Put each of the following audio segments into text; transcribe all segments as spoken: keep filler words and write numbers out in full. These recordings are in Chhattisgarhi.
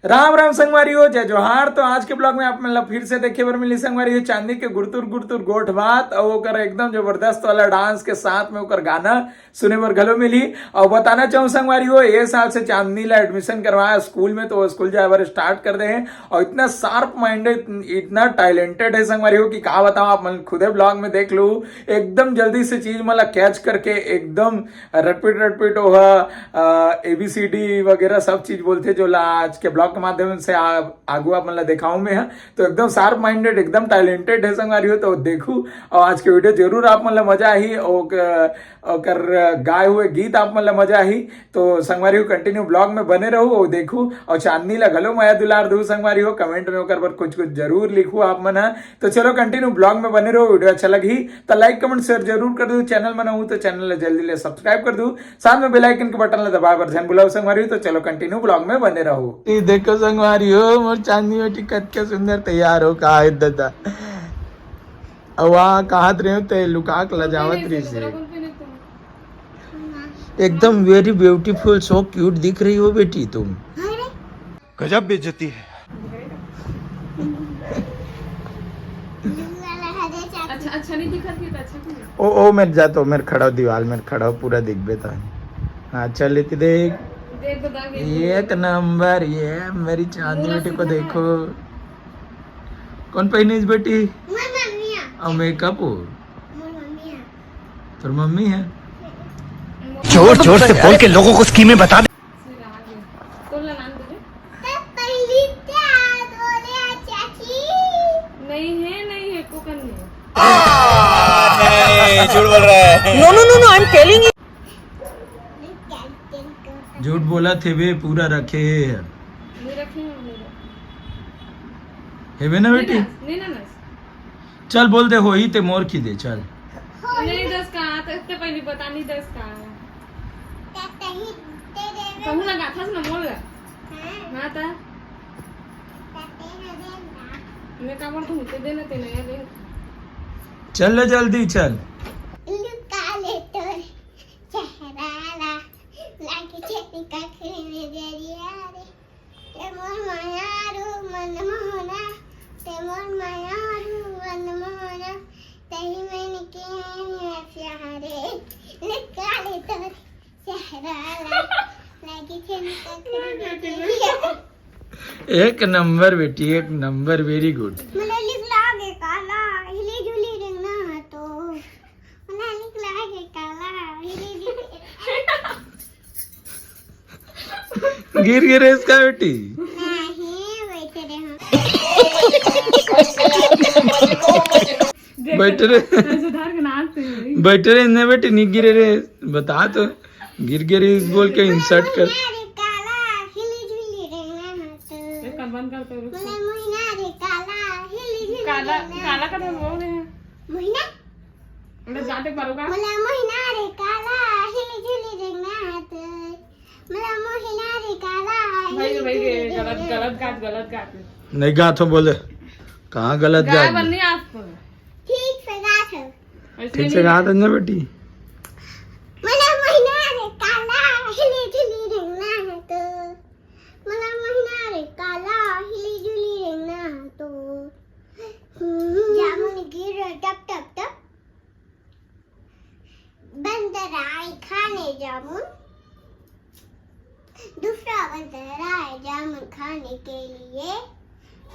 राम राम संगवारी हो, जय जोहार। तो आज के ब्लॉग में आप मन ला फिर से देखे बर मिली संगवारी हो, चांदनी के गुरतुर गुरतुर गोठ बात और ओकर एकदम जबरदस्त वाला डांस के साथ में ओकर गाना सुने बर घलो मिली। और बताना चाहूँ संगवारी हो, ये साल से चांदनी ला एडमिशन करवाया स्कूल में, तो वो स्कूल जाए बर स्टार्ट कर दे हैं। और इतना शार्प माइंडेड, इतना टैलेंटेड है संगवारी हो कि का बताऊँ, आप मन खुदे ब्लॉग में देख लो। एकदम जल्दी से चीज मन ला कैच करके एकदम रटपिट रटपिट ओहा ए बी सी डी वगैरह सब चीज बोलथे, जो ला आज के ब्लॉग के माध्यम से आ, आगू आप मन ला देखाऊं मैं ह। तो एकदम शार्प माइंडेड, एकदम टैलेंटेड है संगवारी हो, तो देखू। और आज के वीडियो जरूर आप मन ला मजा आही। ओक-, ओकर गाए हुए गीत आप मन ला मजा आही। तो संगवारी हो, कंटिन्यू ब्लॉग में बने रहू और देखू। और चांदनी ला घलो मया दुलार दू संगवारी हो, कमेंट में ओकर बर कुछ कुछ जरूर लिखू आप मन ह। तो चलो कंटिन्यू ब्लॉग में बने रहो, वीडियो अच्छा लगही तो लाइक कमेंट शेयर जरूर कर दो। चैनल में नवा हो तो चैनल ला जल्दी ले सब्सक्राइब कर दो, साथ में बेल आइकन के बटन ला दबाए बर झन भुलाओ संगवारी हो। तो चलो कंटिन्यू ब्लॉग में बने रहो। ये देखो संगवारी हो, मोर चांदनी बेटी कतका सुंदर तैयार हो का है दादा। अब वहाँ कहत रहे हो ते लुका के लजावत रही से। एकदम वेरी ब्यूटीफुल, सो क्यूट दिख रही हो बेटी तुम। गजब बेइज्जती है। अच्छा, अच्छा नहीं दिखत है तो अच्छा क्यों? ओ ओ, मेरे जा तो, मेरे खड़ा हो दीवार, मेरे खड़ा हो, पूरा दिखबे तो। हाँ चल लेती देख। देख तो दाग एक एक नंबर। ये मेरी चांदनी बेटी को देखो। कौन पहनी इस बेटी? मोर मम्मी है। और मेकअप हो? मोर मम्मी है। तोर मम्मी है। जोर जोर से बोल के लोगों को स्कीमें बता। तोर ला नाम दे। तब पहली प्यार बोले चाची। नहीं है, नहीं है, कोकन नहीं है। झूठ बोल रहा है। No, no, no, no, I am telling you। झूठ बोला थे बे, पूरा रखे है। नहीं रखे हैं, नहीं रखे। हेबे ना बेटी? नहीं ना, नहीं ना। चल बोल दे, होही ते मोर की दे, चल। नहीं दस का, तो इतने पहले बता नहीं दस का। कहूँ ना गाथा से ना मोल गा। हाँ ता। मैं का बोल तू ते देना ते नहीं दे। चल ले जल्दी चल। लुका ले तोर चेहरा ला, लागे छेनी कखरी में दरिया रे। ते मोर मायारू मनमोहना, ते मोर मायारू मनमोहना, तही मन के प्यारे। लुका ले तोर चेहरा ला, लागे छेनी कखरी में दरिया। एक नंबर बेटी, एक नंबर, वेरी गुड। मला लिख लागे काला, हिली जुली रंगना तो। मला लिख लागे काला, हिली जुली। गिर गिरे इसका बेटी। नहीं, बैठे रहे हम। बैठे रहे। सुधार के नाच से ही। बैठे रहे, इतने बेटी नहीं गिरे रे। बता तो। गिर गिरे इस बोल के इंसल्ट कर। मोहिना रे काला, हिली जुली रंगना तो। एक कान बंद कर तो रुक। मला मोहिना रे काला, हिली जुली काला, रंगना काला का तो। तो बोल रहे हैं। मोहिना? मतलब जाते पारो का? मला मोहिना रे काला, हिली जुली रंगना तो। मला मोहिना रे काला, भाई, हिली भाई, जुली गलत, रंगना। गलत गात, गलत गात। नहीं गात हो बोले। कहाँ गलत गात? गाय बननी आप। ठीक से गात हो। ठीक से गात है ना बेटी? मला मोहिना रे काला, हिली जुली रंगना तो। मला मोहिना रे काला, हिली जुली रंगना तो। जामुन गिर रहे टप टप टप। बंदर आए खाने जामुन। दूसरा बंदर आए जामुन खाने के लिए।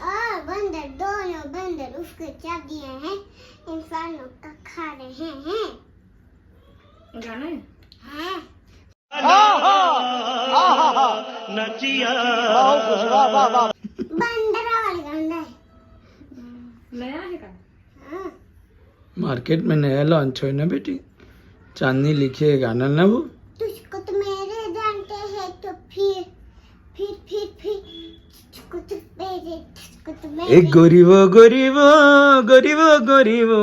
और बंदर, दोनों बंदर उसको चाबियां हैं, इंसानों का खा रहे हैं। गाना है? हाँ। नचिया। बंदरा वाला गाना है। नया है का? हाँ। मार्केट में नया लॉन्च होय ना बेटी, चांदनी लिखे गाना ना वो। तुझको तो मेरे जानते हैं तो फिर, फिर, फिर, फिर, तुझको तो मेरे, तुझको तो मेरे। ए गोरी वो, गोरी वो, गोरी वो, गोरी वो,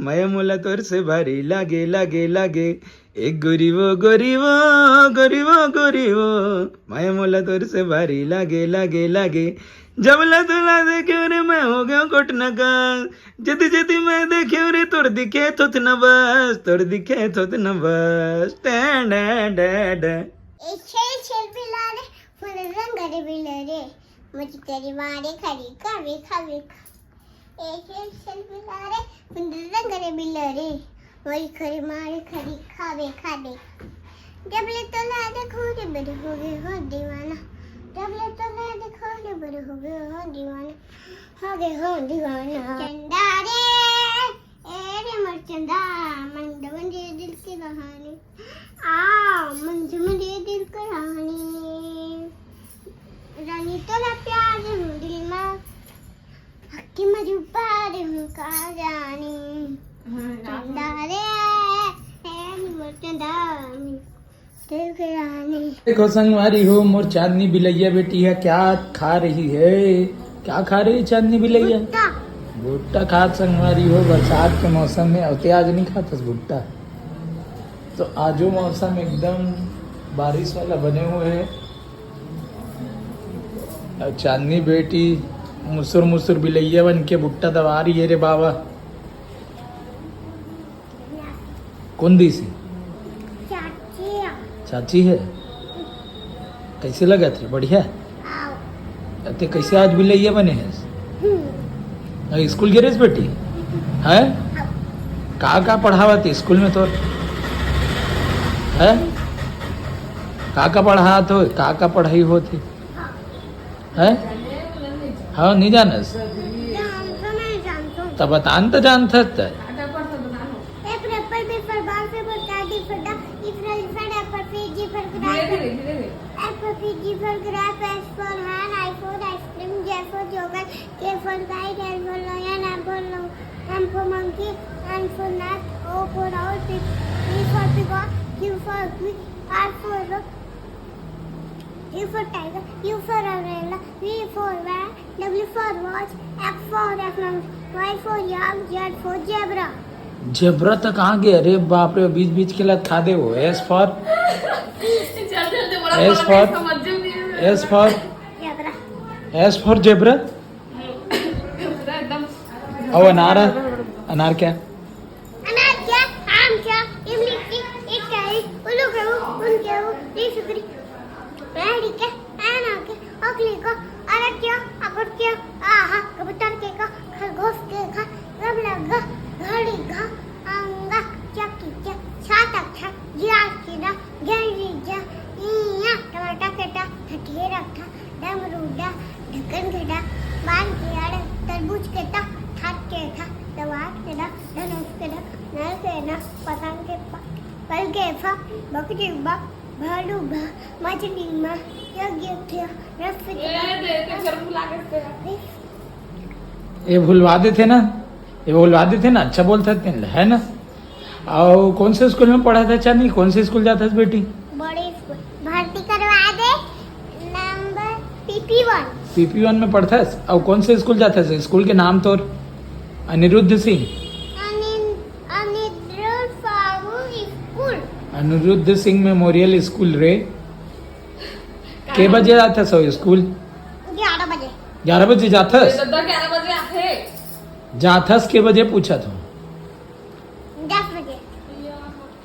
माया मोला तोर से भारी लागे, लागे, लागे। ए गोरी वो, गोरी वो, गोरी वो, गोरी वो, माया मोला तोर से भारी लागे, लागे, लागे। जब ला तुला देखे रे मैं हो गया कोटना का। जति जति मैं देखे रे तोर दिखे थोथना बस, तोर दिखे थोथना बस। टै डै डै डै। ए छेल छेल बिला रे, फुल रंग रे बिला रे। मुझे तेरी मारे खड़ी खावे खावे खा। एक एक चल बिला रे, पुंडर रंग रे बिला रे। वही खरी मारे खड़ी खावे खावे। जब ले तो ला देखो रे बड़े हो गए हो दीवाना। जब ले तो ला देखो रे बड़े हो गए हो दीवाना। हो गए हो दीवाना। चंदा रे, ए रे मोर चंदा, मन दवन रे दिल की कहानी। आ, मन दवन रे दिल की कहानी। रानी तो ला प्यार हूँ दिल में। हक्की मजूबा रे हूँ का जानी। हाँ, रानी। चंदा रे, ए रे मोर चंदा। देखो संगवारी हो, मोर चांदनी बिलैया बेटी है, क्या खा रही है? क्या खा रही है चांदनी बिलैया? भुट्टा। भुट्टा खात संगवारी हो, बरसात के मौसम में। अउ ते आज नहीं खातस भुट्टा? तो आजो मौसम एकदम बारिश वाला बने हुए है। अउ चांदनी बेटी मुसुर मुसुर बिलैया बन के भुट्टा दबा रही है रे बाबा। कौन दी सी? चाची। चाची है? कैसे लगा थे? बढ़िया? आओ। ते कैसे आज बिलैया बने है? हम्म। अरे, स्कूल गे रेस बेटी? है? आओ। का का पढ़ावा थे स्कूल में तोर? है? का का पढ़ात हो? का का पढ़ाई होती? हैं? हाँ, नहीं जानस? जानतो, नहीं जानतो। तब बतान तो जानथस त। A for apple, B for ball, C for cat, D for dog, E for elephant, F for fish, G for धीरे, giraffe, धीरे, धीरे, धीरे। H for fish, G for giraffe, I for hand, I for ice cream, J for joker, K for kite, L for lion, M for lo-, M for monkey, N for nut, O for owl, P, P for peacock, Q for quick, R for rock, T for tiger, U for umbrella, V for van, W for watch, X for Xmas, Y for yak, Z for zebra। Zebra तक आ गए। अरे बाप रे, बीच बीच के लत खा दे वो। S for, जल्दी जल्दी बोला, S बोला, for, समझ में नहीं आया। S for, zebra। S for zebra। पूरा एकदम। और अनार, अनार क्या? अनार क्या, आम क्या, इमली की, एक कैरी, उल्लू के ऊ, उन के ऊ, री सुकरी, राहड़ी के, आना के, ओखली को, अरक क्या, अकुट क्या, आहा, कबूतर के का, खरगोश के खा, गमला गा, घड़ी घा, अंगा, चक्की चा, छाता छा, जिया की ना, गैरी जा, इया, टमाटर के टा, हटिए रखा, डमरू डा, ढक्कन के डा, बाल के आड़े, तरबूज के टा, थाट के था, दवात के डा, धनुष के डा, नल के ना, पतंग के पा, पल के फा, बकरी बा, भालू भा, मछली मा, यज्ञ के, रस के ए, दे, तो फिर भुला के से। ये भुलवा देते ना, ये भुलवा देते ना, अच्छा बोलता है, है ना? और कौन से स्कूल में पढ़ा था चांदनी? कौन से स्कूल जाता है बेटी? बड़े स्कूल। भर्ती करवा दे, नंबर पीपी वन। पीपी वन में पढ़ता है। और कौन से स्कूल जाता है? स्कूल के नाम तो? अनिरुद्ध सिंह। अनिन-, Anirudh Sahu school. Anirudh Singh memorial school रे। के बजे जाता है स्कूल? ग्यारह बजे। ग्यारह बजे जाता है? ये तो ग्यारह बजे आते। जाथस के बजे पूछा था? दस बजे।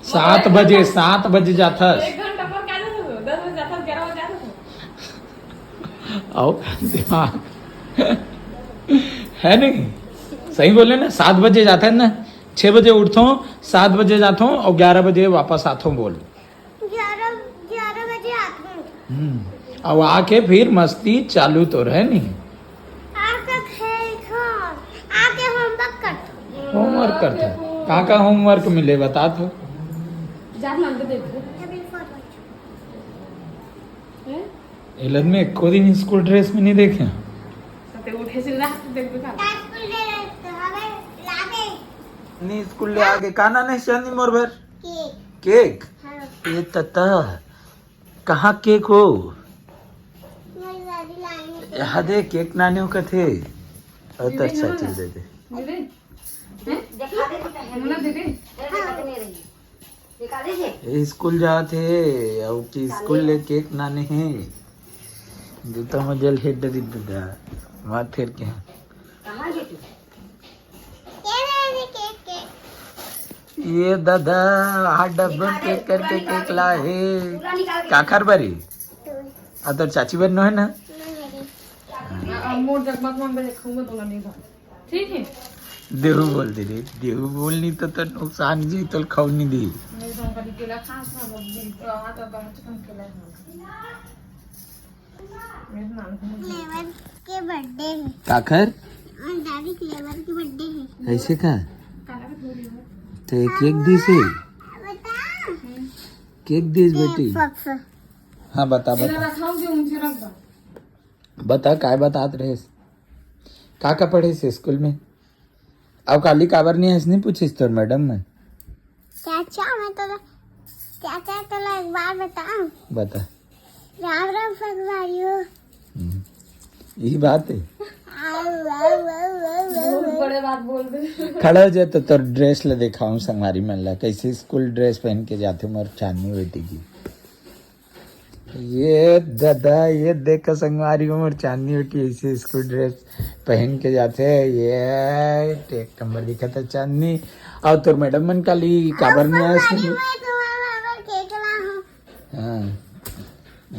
सात बजे, सात बजे जाथस। एक घंटा पर क्या जाता था? दस बजे जाता था, ग्यारह बजे जाता था। आओ, दिमाग है नहीं? सही बोले ना, सात बजे जाता है ना, छह बजे उठता हूँ, सात बजे जाता हूँ और ग्यारह बजे वापस आता हूँ। बोल। ग्यारह, ग्यारह बजे आता हूँ। हम्म। अब आके फिर मस्ती चालू तो रहे नहीं। आके खेलथों, आके होमवर्क करथों। होमवर्क करथों। का का होमवर्क मिले बता तो। जा नाम तो देखो। हैं? एलन में एको दिन स्कूल ड्रेस में नहीं देखे। तो उठे से ना देख दिखा। का स्कूल ड्रेस हवे लावे। नी स्कूल ले आगे का ना नहीं चांदनी मोर बर? केक। केक? हाँ। ये तता। कहाँ केक हो? मेरी दादी लाने। यहाँ दे, केक नाने हो कथे। और तो अच्छा चीज दे दे। दे दे। हैं? मुन्ना दे दे। ये स्कूल जात हे, अउ कि स्कूल ले केक नाने हे। जूता में जल हेड दे दीदा। मार फेर के। ये दादा, हाथ डब्बे में पैक करके केक ला हे। काखर बरी? आ, तोर चाची बर नो हे ना? आ, आ, मोर जगमत मन बजे खाऊंगा तो नहीं भाई। ठीक है। देहू बोल दे रे, देहू बोल नहीं तो, तो नुकसान जी तो खाऊ नहीं दी। नहीं तो हम कभी केला खा, खा, वो भी तो आ, तो कम से कम केला खा। मेरे नाम को मुझे फ्लेवर के बर्थडे है। काकर? और दादी फ्लेवर के बर्थडे है। ऐसे का? काला का थोड़ी हो। ते केक दिस है? बता। केक दिस ए, बेटी। पफ। हाँ, बता, तेरा बता। रखाऊंगी, मुझे रख दो। बता, काय बतात रहेस? का का पढ़ेस स्कूल में? अउ काली काबर नहीं आइस, नहीं पूछिस तोर मैडम में? चाचा, मैं तो, चाचा, तोला एक बात बताऊं? बता। राम राम संगवारी हो। हम्म, यही बात है। आऊ, आऊ, आऊ, आऊ, आऊ। बहुत बड़े बात बोल दे। खड़ा हो जाए तो तोर ड्रेस ले देखाऊं संगवारी मन ला, कैसे स्कूल ड्रेस पहन के जाथे मोर चांदनी बेटी की। ये दादा, ये देख संगवारी हो मोर चांदनी बेटी ऐसे स्कूल ड्रेस पहन के जाथे। ये एक नंबर दिखत है चांदनी। अउ तोर मैडम मन काली काबर नहीं आइस? मैं तुम्हारा केक लाऊं। हाँ,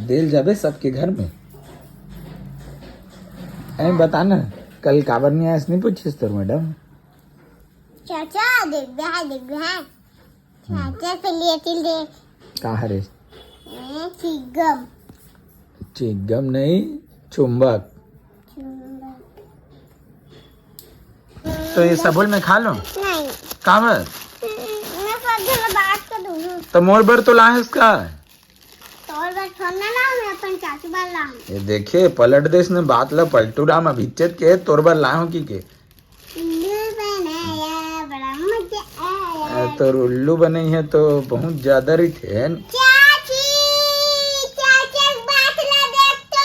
देल जाबे सबके घर में। ऐ बता ना, कल काबर नहीं आइस, नहीं पूछिस तोर मैडम? चाचा, देख बे, हाय, देख बे, हाय। चाचा के लिए तिल दे। का हरे? ए, चिगम। चिगम नहीं, चुंबक। चुंबक। तो ये सबोल में खा लो। नहीं। काबर? मैं सब जगह बांट के दूंगी। तो मोर बर तो लाएस का? तोर बर थोड़ा ना लाऊं, मैं अपन चाचू बर लाऊं। ये देखे, पलट देस ने बात ला, पलटू राम अभिचेत के तोर बर लाहूं की के। उल्लू बनाया, बड़ा मजा आया। आ, तोर उल्लू बनई है तो बहुत ज्यादा रहिथे, है न? चाची, चाचा के बात ला देख तो।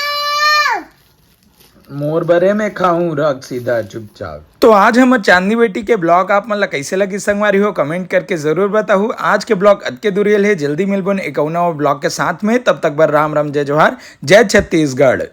मोर बरे में खाऊं, रख सीधा चुपचाप। तो आज हमर चांदनी बेटी के ब्लॉग आप मन ला कैसे लगी संगवारी हो, कमेंट करके जरूर बताहू। आज के ब्लॉग अतके दुरियल है, जल्दी मिलबोन एक अउ नवा ब्लॉग के साथ में। तब तक बर राम राम, जय जोहार, जय छत्तीसगढ़।